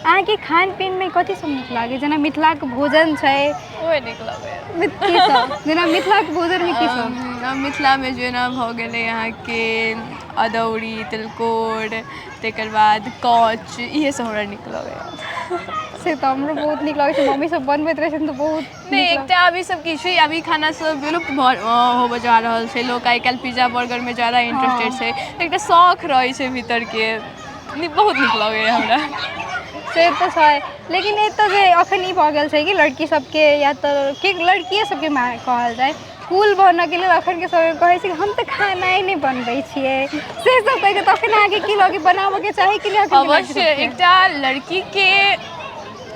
अहाँके खान पीनमे कथी सब नीक लागैए? जेना मिथिलाके भोजन छै। ओहे नीक लगैए। की सब? जेना मिथिलाके भोजनमे की सब? मिथिलामे जेना भऽ गेलै अहाँके अदौरी, तिलकोर, ताहिकर बाद कच, इहे सब हमरा नीक लगैए। से तऽ हमरो बहुत नीक लगै छै, मम्मी सब बनबैत रहै छथिन तऽ बहुत। नहि, एकटा अभी सब की छै, अभी खाना सब विलुप्त भऽ होबऽ जा रहल छै। लोक आइ काल्हि पिज्जा बर्गरमे ज्यादा इंटरेस्टेड छै। एकटा शौख रहै छै भीतरके, बहुत नीक लगैए हमरा। से तऽ छै, लेकिन एतऽ जे अखन ई भऽ गेल छै कि लड़की सबके या तऽ कि लड़किए सबके कहल जाय, कुल बनऽके लेल अखनके समयमे कहै छै हम तऽ खानाए नहि बनबै छियै, से सब कहिके। तखन अहाँके की लगै, बनाबऽके चाही कि नहि अखनके लड़की अवश्य। सबके? एकटा लड़कीके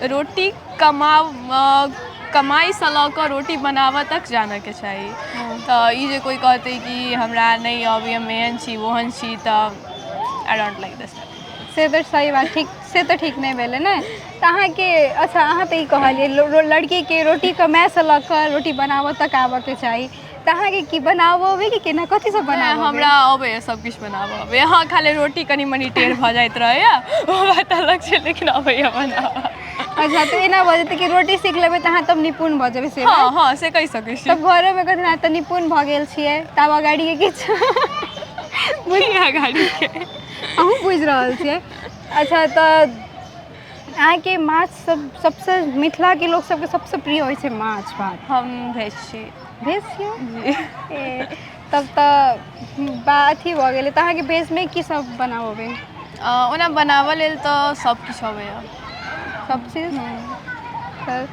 रोटी कमाब कमाइसँ लऽ कऽ रोटी बनाबऽ तक जानऽके चाही। तऽ ई जे कोइ कहतै कि हमरा नहि अबैए, हम एहन छी ओहन छी, तऽ I don't like दिस। से तऽ सही बात, ठीक, से तऽ ठीक नहि भेलै ने। तऽ अहाँके, अच्छा, अहाँ तऽ ई कहलियै लड़कीके रोटी कमाइसँ लऽ कऽ रोटी बनाबऽ तक आबऽके चाही, तऽ अहाँके की बनाबऽ अबै कि केना, कथी सब बनाबऽ? हमरा अबैए, सब किछु बनाबऽ अबैए। हँ, खाली रोटी कनि मनि टेढ़ भऽ जाइत रहैए, ओ बात अलग छै, लेकिन अबैए बनाबऽ। अच्छा, तऽ एना भऽ जेतै कि रोटी सीख लेबै तऽ अहाँ तब निपुण भऽ जेबै, से? हँ हँ, से कहि सकै छी। तब घरोमे कहथिन अहाँ तऽ निपुण भऽ गेल छियै, तब अगाड़ीके किछु अगाड़ीके अहूँ बुझि रहल छियै। अच्छा, तऽ अहाँके माछ सब सबसँ, मिथिलाके लोक सबके सबसँ प्रिय होइ छै माछ भात। हम भेज छी। भेज छियै? ए तब तऽ अथी भऽ गेलै। तऽ अहाँके भेजमे की सब बनाबऽ? ओना बनाबऽ लेल तऽ सब किछु अबैए। सब चीज तऽ